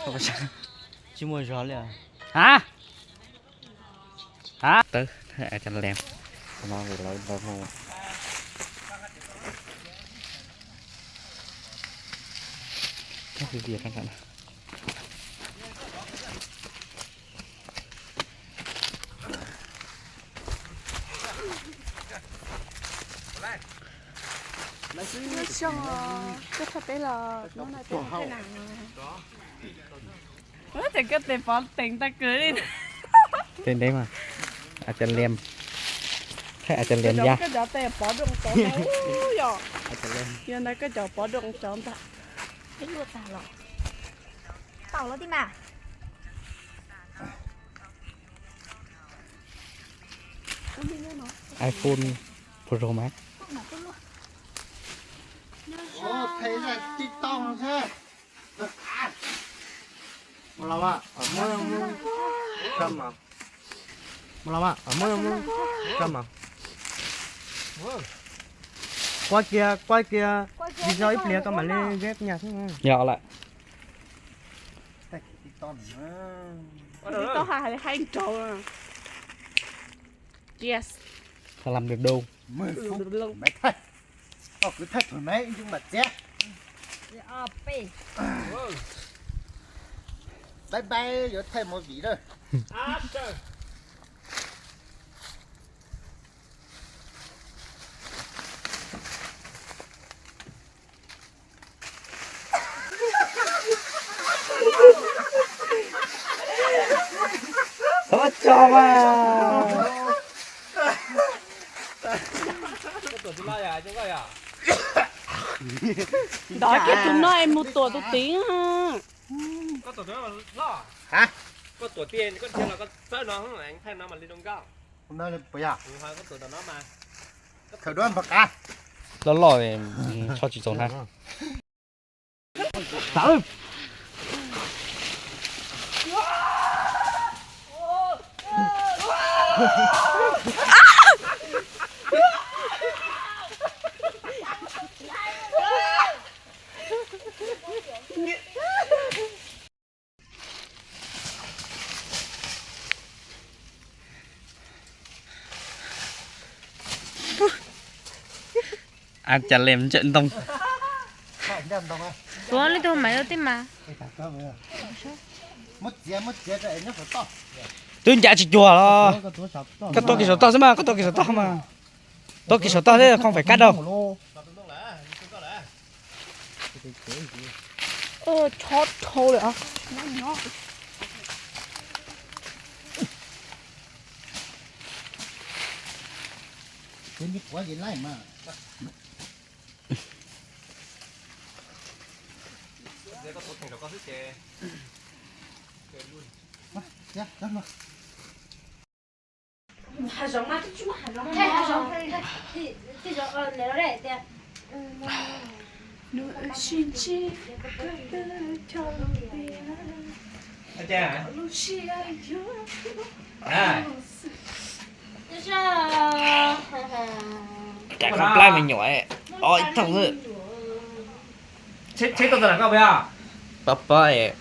Tsis muaj zog li. Ha? Ha? Tawb, cov lees no lawv mus. Xyoo, koj thaj teb los hnub no tej thaj nam. Ces koj tes pov teev tag kawg li. Tej ntev mas, a ca liam, thaij a ca liam ya. Koj cov tes pov doom tov yom. Yog ntawd koj cov pov doom tov ntag. Tau los tij mas. iPhone Pro Max. Mus los, mus los, mus los, mus los, mus los. Quaj kiag, quaj kiag, video ib pliag koj mam li ghép nyas xwb. Yog lawm. Tau hais haib nraud. Yes. Tha lam được đâu. Mười phút. Máy thách. Tao cứ thách thổi máy nhưng mà chết. Bye bye, yuav thách một vỉ rồi. Tso mas. Ntov kiag tus no es mus tuam tus tid. Koj tuam tus no loj. Koj tuam tiag, koj dhia los koj txawb no, thaij no mas li rau nkauj. Koj tuam tom no mas. Loj loj, tso tsis txaus na. Ab, cas lem ntsawm ntoo. Tuav li tus maiv ua tij mas. Twb ncav tsis cuag los. Koj tuav kiag saum toj xwb mas, koj tuav kiag saum toj mas. Tuav kiag saum toj xwb, không phải cắt đâu. Chob dhau lawm. Cov khaub plab me nyuam, ob ib thooj xwb. Pab pab.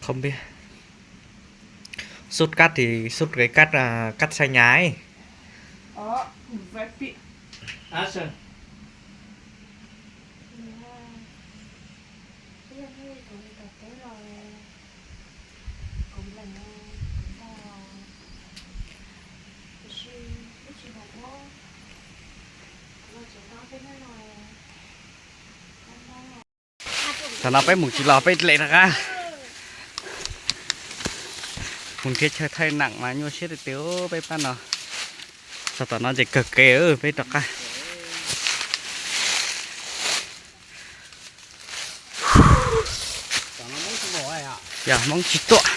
Không biết. Sốt cắt thì sốt cái cắt, à, cắt xa nhà ấy. Thaum no peb mus tsis los peb dlem rov qab. Mus nrhiav chaw thaij nam mas nyuaj siab tiag tiag peb pab no. Txog tom no ces kawg kev peb rov qab. Yog Hmoob tsis tuaj,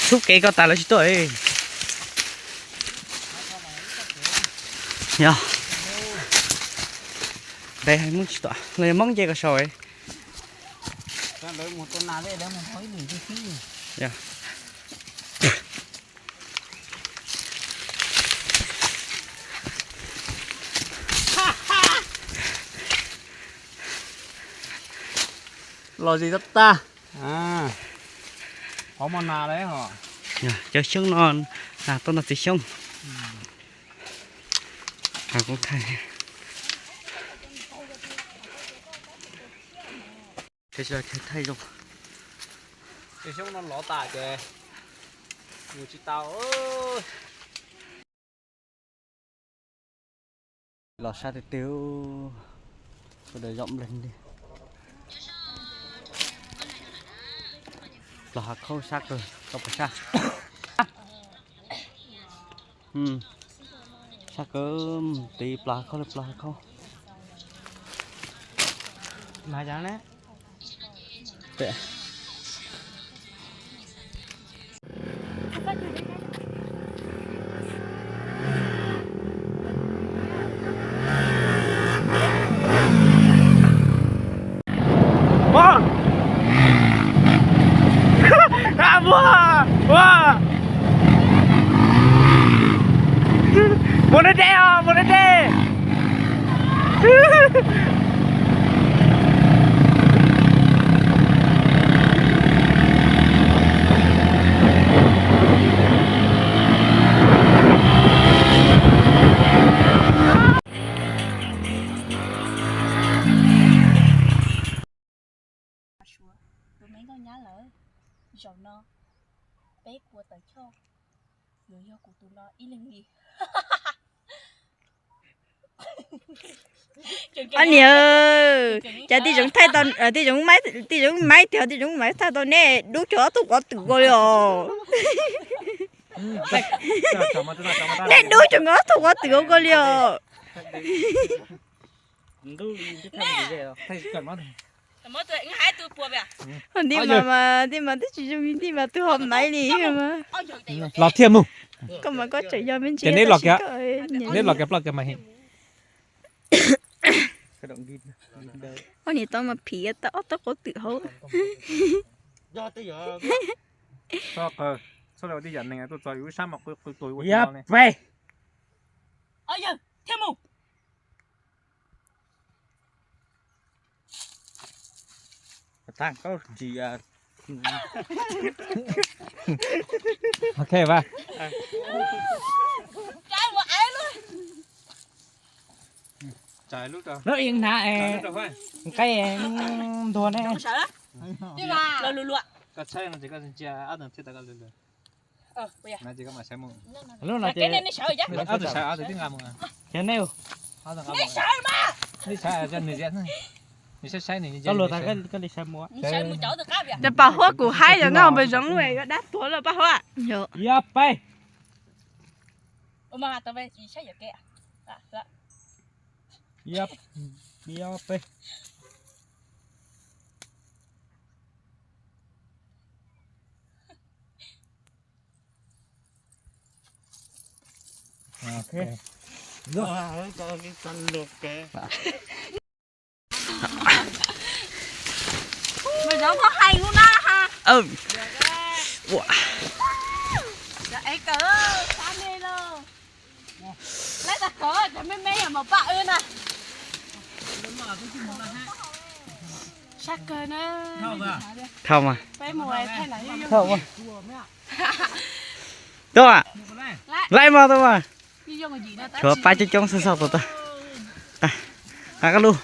xub kev koj tas lawv tsis tuaj. Yog, ntev Hmoob tsis tuaj los yog Hmoob nce koj saud. Lawv mus tua nas, lawv mus thov ib lwm twg xwb. Yog. Los zis tab tag. Qhov muaj nas lawm hos. Cov xyoob no, nas tuaj noj txiv xyoob. Kuv thaij, thaij zoo. Cov xyoob no lov tas ces mus tsis tau. Los sab tiag tiag, sawv daws zaum npleeg li. Plos hav khaub sab kawg, koj puas sab? Sab kawg, tiv plos hav khaub li plos hav khaub. Mus deb deb os, mus deb deb. Suav, tus me nkauj nyab lawm, zaum no peb kua tawm choj yuav yog kuv tus no ib leeg li. Ob niam, cas tij zoov thaij tau, tij zoov, tij zoov maiv tiag, tij zoov maiv thaij tau nej dub tseem ob tug quav twm ua li os. Nej dub tseem ob tug quav twm ua li os. Ntij mas mas, ntij mas twb tsis zoo li ntij mas twb ho maiv li mas. Los thiaj mus. Koj mas koj tseem yog me ntsis, neb los kiag, neb los kiag ploj kiag mas. Ob niam tau mas phim tau ob tug quav twm hauv. Txhob, txhob li tib yam neeg tuaj txog yus lub sab mas qw qw tuag yuav ua tsis tau ne. Yog peb. Thiaj mus. Tag koj tsis, ok va. Lub ev hnav nqaij ntuag ne. Lub no ces, nej saib, koj li saib mus. Ces Paj Huab kuv haib yog noj npawg Zoov lub yuav dab tuag lawm Paj Huab. Yog peb. Npawg Zoov, koj hais kuv na ha. Ev kawm sab me lauj. Laib tag kawm cov me me yog maum paj wb na. Sab kawg na. Thauj mas. Peb mus thaij na. Thauj mas. Tuaj mas. Laib mas tuaj mas. Tshuav pab coob coob xwb xauj tuaj. Nqa koj lub.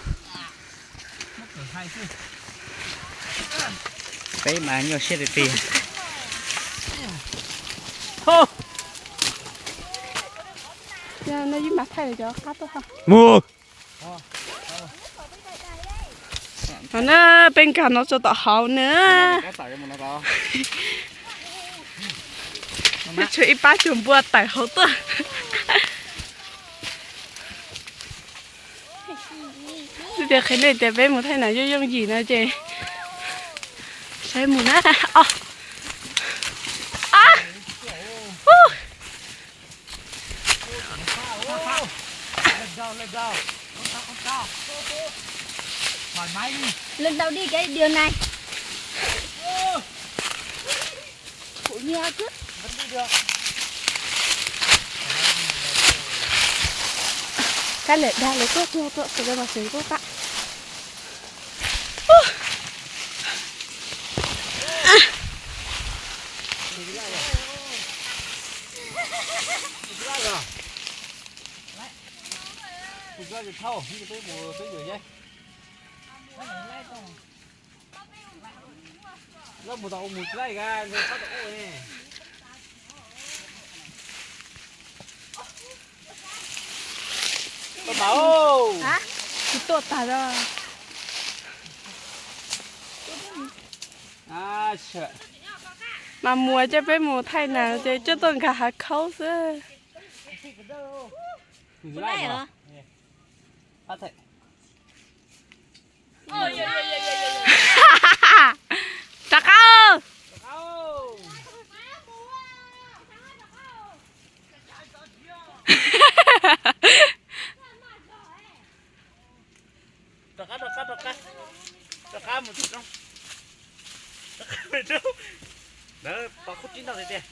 Peb mas nyuaj siab tiag tiag. Mus. Hos na, peb nkag no tso tom hauv na. Peb tshuav ib pab cuag npua tawm hauv tuaj. Twb tias qhia nej tias peb mus thaij nas yooj yooj yim no ces saib mus na. Lần đầu đi cái điều này. Kab lam dag lawv tuaj tsuag tuaj txog mas tseem tuaj pab. Tsis tuaj tag os. Mas muas coj peb mus thaij nas ces coj tuaj nkag hav khaub xwb. Rov qab. Rov qab, rov qab, rov qab. Rov qab mus tim roob. Rov qab mus roob. Ntawd pov khub tib ntau tiag tiag.